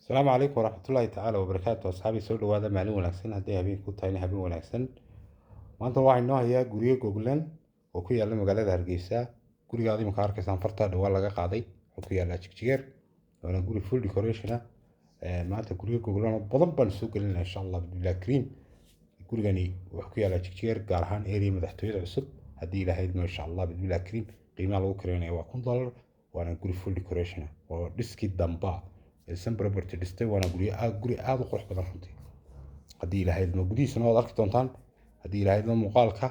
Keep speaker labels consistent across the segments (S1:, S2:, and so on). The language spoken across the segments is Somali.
S1: Asalaamu calaykum waraxmatullaahi tacaala wabarakaatu. Asxaabii, soo dhawaada. Maalin wanaagsan hadday habeen ku tahayna, habeen wanaagsan. Maanta waxaa inoo hayaa guryo goglan oo ku yaala magaalada Hargeysa. Guriga aad imika arkaysaan fartaa dhawaan laga qaaday wuxuu ku yaalaa Jigjigeer, waana guri full decoration ah. Maanta guryo goglan oo badan baan soo gelinaa, insha Allah bismillah kariim. Gurigani wuxuu ku yaalaa Jigjigeer, gaar ahaan area madaxtooyada cusub, haddii Ilaahay idmo, insha Allah bismillah kariim. Qiimaha lagu kireynaya waa $1000, waana guri full decoration ah oo dhiskii damba Sun Property dhistay, waana guryo aad guri aad u qurux badan runtii, haddii Ilaahay idmo. Gudihiisana waad arki doontaan, haddii Ilaahay idmo. Muuqaalka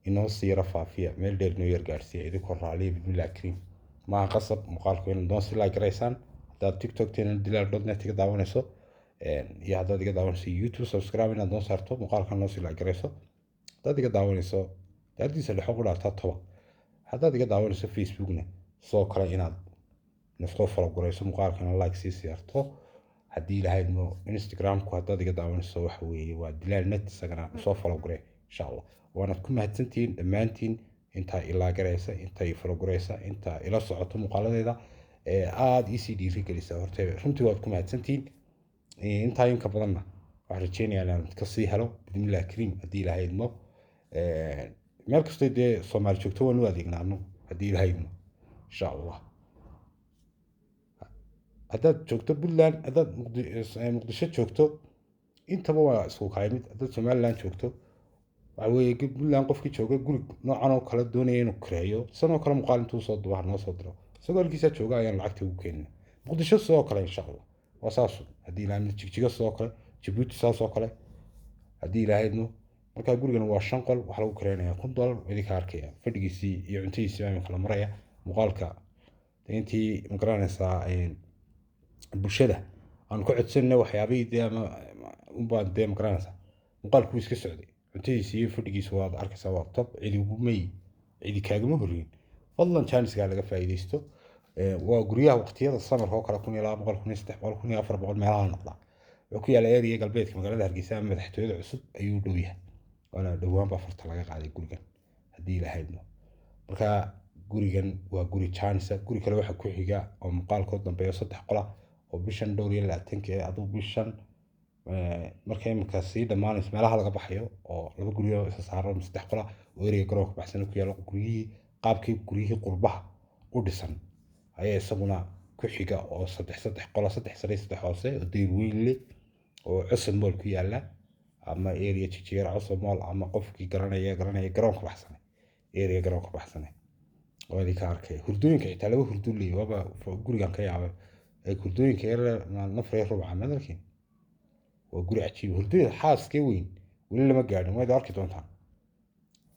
S1: inoo sii yara faafiya, meel dheer inoo yar gaarsiiya, idinkoo raaliya bismillah kariim. Maaha qasab muuqaalku inaad noo sii like garaysaan. Haddaad TikTok-teena dilaal.net iga daawanayso iyo haddaad iga daawanayso YouTube, subscribe inaad noo saarto, muuqaalkan noo sii like garayso. Haddaad iga daawanayso daardiisa dhexo ku dhaartaa toba. Haddaad iga daawanayso Facebookna, sidoo kale inaad nasoo follow garayso, muuqaalkana like sii siyaarto, haddii Ilaahay idmo. Instagramku haddaad iga daawanayso, waxa weeye waa dilaal net, isagana soo follow garee, insha Allah. Waanaad ku mahadsantihiin dhammaantiin intaa ilaa garaysa, intaa i follow garaysa, intaa ila socoto muuqaaladeeda ee aada iisii dhiirigelisa. Horta runtii waad ku mahadsantihiin. Intaa inka badanna waxaan rajeynayaa inaan kasii helo bidnillahi kariim, haddii Ilaahay idmo. Meel kastoo dee Soomaali joogto waan u adeegnaa annagu, haddii Ilaahay idmo, insha Allah. Haddaad joogto Puntland, haddaad Muqdisho joogto, intaba waa isku kala mid. Haddaad Somaliland joogto, waxa weeye Puntland qofkii jooga guri noocan oo kale doonaya inuu kireeyo, sanoo kale muuqaal intuu soo duba ha noo soo diro, isagoo halkiisaa jooga ayaan lacagta ugu keenina. Muqdisho sidoo kale, insha Allah, waa saasu, haddii Ilaahay idmo. Jigjigo sidoo kale, Jabuuti saas oo kale, haddii Ilaahay idmo. Marka gurigan waa shan qol, waxaa lagu kireynayaa $1000. Idinka arkaya fadhigiisii iyo cuntadiisii baa imika la maraya. Muuqaalka intii magaranaysaa bulshada aan ka codsanay waxyaabihii dee ama unbaan dee magaranaysaa muuqaalku wuu iska socday. Cuntadiisa iyo fadhigiisa waad arkaysaa, waa top. Cidi ugumay, cidi kaagama horreyn. Fadlan jaaniskaa laga faa'iidaysto. Waa guryaha waqtiyada samarka oo kale 1200, 1300, 1400 meelaha noqda. Wuxuu ku yaalla area galbeedka magaalada Hargeysa ama madaxtooyada cusub ayuu dhow yahay, waana dhowaan baa farta laga qaaday gurigan, haddii Ilaahay idmo. Marka gurigan waa guri jaanisa. Guri kale waxaa ku xiga oo muuqaalkoo dambeeyo saddex qola oo bishan dhowr iyo labaatanka ee aduu bishan marka imika sii dhammaanayso meelaha laga baxayo, oo laba guryo isa saaran, saddex qola oo area garoonka baxsan ku yaalla, guryihii qaabkii guryihii qurbaha u dhisan ayaa isaguna ku xiga, oo saddex saddex qola, saddex sare, saddex hoose, oo deyr weyn leh, oo Cusub Mall ku yaalla ama area Jigjigeer Cusub Mall, ama qofkii garanaya garanaya garoonka baxsane, area garoonka baxsane oo idinka arkaya. Hurdooyinka xitaa laba hurdo leeyahy, waaba gurigan ka yaabay. Hurdooyinka yar nafar iyo rubaca madalkiin. Waa guri cajiib. Hurdooyinka xaaskee weyn weli lama gaadhin, waad arki doontaan.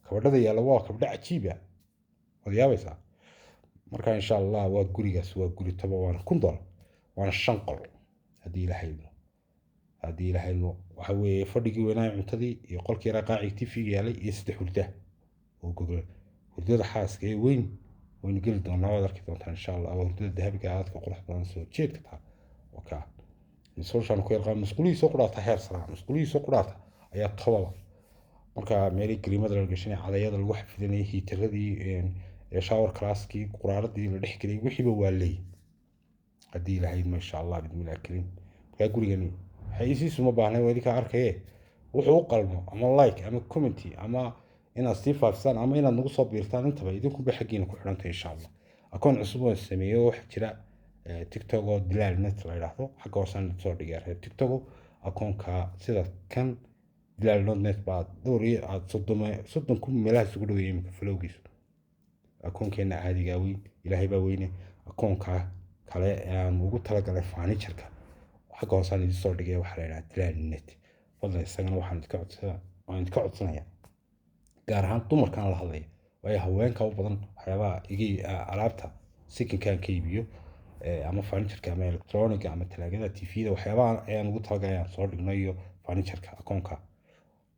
S1: Kabadhada yaalla waa kabadho cajiiba, waad yaabaysaa. Marka insha Allah waa gurigaas, waa guri toba, waana $1000, waana shan qol, haddii Ilaahay idmo, haddii Ilaahay idmo. Waxa weeye fadhigii weynaa, cuntadii iyo qolkii yaraa qaacii TV-ga yaalay iyo saddex hurda oo gogol. Hurdada xaaska ee weyn waynu geli doonaa, waad arki doontaan, insha Allah. Waa hurdada dahabiga aadka qurux badan, soo jeedka taa oo kaa musqushaan ku yaqaan. Musqulihiisoo qudhaata heer sara, musqulihiisoo qudhaata ayaa tobaba. Marka meelihii gariimada la gashanay, cadayada lagu xafidanayay, heater-adii, shower classkii, quraaradii la dhex geliyay, wixiiba waa leeyahy, haddii Ilaahay idmo, insha Allah bidmillahi kariim. Markaa gurigani xayisiisu ma baahna, waa idinkaa arkaye. Wuxuu u qalmo ama like ama comment ama inaad sii faafisaan ama inaad nagu soo biirtaan, intaba idinkunba xaggiina ku xidhantay, insha Allah. Akoon cusub oo sameeyey oo waxaa jira TikTok oo Dilaal Net la yidhaahdo, xagga hoosaan soo dhigay. Reer TikTok, akoonka sida kan dilaal.net baa dhowr iyo aad 30,000 meelaha isugu dhaweeyay iminka follow-giisu. Akoonkeena caadigaa weyn, Ilaahay baa weyne. Akoonka kale aan ugu talagalay furniture-ka xagga hoosaan idin soo dhigay, waxaa la yidhaha Dilaal Net. Fadlan isagana waan idinka codsanaya, gaar ahaan dumarkaan la hadlaya, waayo haweenka u badan waxyaabaha iga alaabta sikinkaan ka iibiyo, ama furniture-ka ama electronic-ga ama talaagada, TV-da, waxyaabaha ayaan ugu talagalay aan soo dhigno iyo furniture-ka. Akoonka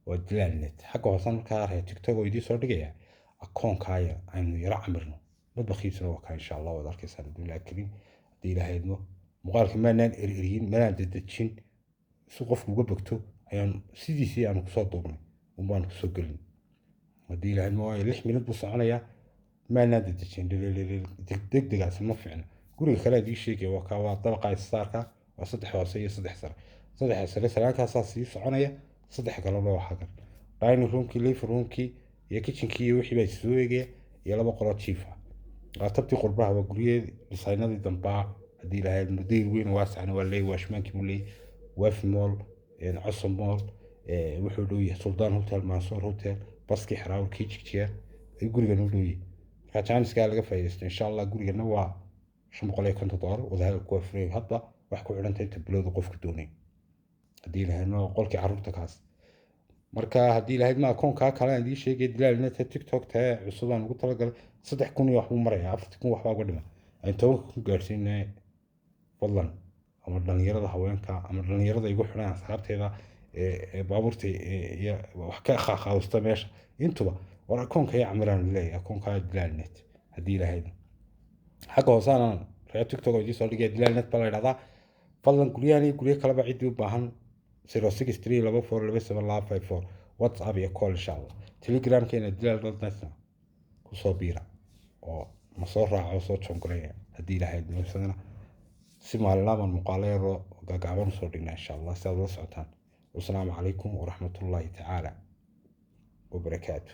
S1: waa Dilaal Net, xagga hoosaan markaa reer TikTok oo idiin soo dhigaya. Akoonkaaya aynu yaro camirno. Madbakiisuna waa kaa, insha Allah waad arkaysaan billahi kariim, haddii Ilaahay idmo. Muuqaalka maanaan ereriyin, manaan dedejin, si qofku uga bogto ayaan sidiisii aanu kusoo duubnay unbaan kusoo gelin, haddii Ilaahay idmo. Waayo 6 minute buu soconayaa, maanaan dedejin. Degdegaasi ma fiicna. Guriga kale aad ii sheegaya waa kaa, waa dabaqa isaarka, waa saddex hoose iyo saddex sare. Saddexa sare salaankaasaa sii soconaya, saddex kalena waa xagan. Dining roomkii, living roomkii iyo kitchenkii iyo wixii baa soo eegaya, iyo laba qolo jiif ah. Waa tabtii qurbaha, waa guryeed dhisaynadii dambaa. Haddii lahayd mudayr weyn waasacna waa leeyahy, waashmaankii buu leeyahy, Waafi Mall, Cosom Mall, wuxuu dhow yahay Suldaan Hotel, Mansoor Hotel, baskii Xaraawr, kii Jigjiga ayuu gurigan u dhow yahay. Marka jaaniskaa laga faa'iidaysto, insha Allah. Gurigana waa $550. Wadahadalku waa furay hadda, wax ku xidhanta inta bilowda qofku doonay. Haddii lahayd ma qolkii carruurta kaas. Marka haddii lahayd ma akoonkaa kale aan idiin sheegay, Dilaalneta TikTok tae cusub aan ugu talagalay, 3000 iyo waxbuu marayaa, 4000 waxbaa uga dhima, aan 10,000 gaadhsiinay. Fadlan, ama dhalinyarada haweenka ama dhalinyarada igu xidhan, asxaabteeda ee baabuurta iyo wax ka khaakhawsta meesha intuba, war akoonka iyo camiraan leeyahay, akoonkaa Dilaalnet. Haddii lahayd xagga hooseanaan reer TikTok oo idiin soo dhigaya, Dilaalnet baa la idhahdaa. Fadlan guryahan iyo guryo kaleba ciddii u baahan, 0632427254, WhatsApp iyo call, insha Allah. Telegramkeena Dilaal.netna kusoo biira oo ma soo raaco, soo joongolaya. Haddii ilahayd isagana si maalinlaabaan muuqaalo yaroo gaagaaban usoo dhignaa, insha Allah, si aad ula socotaan. Wasalaamu calaykum waraxmatullaahi tacaala wabarakaatu.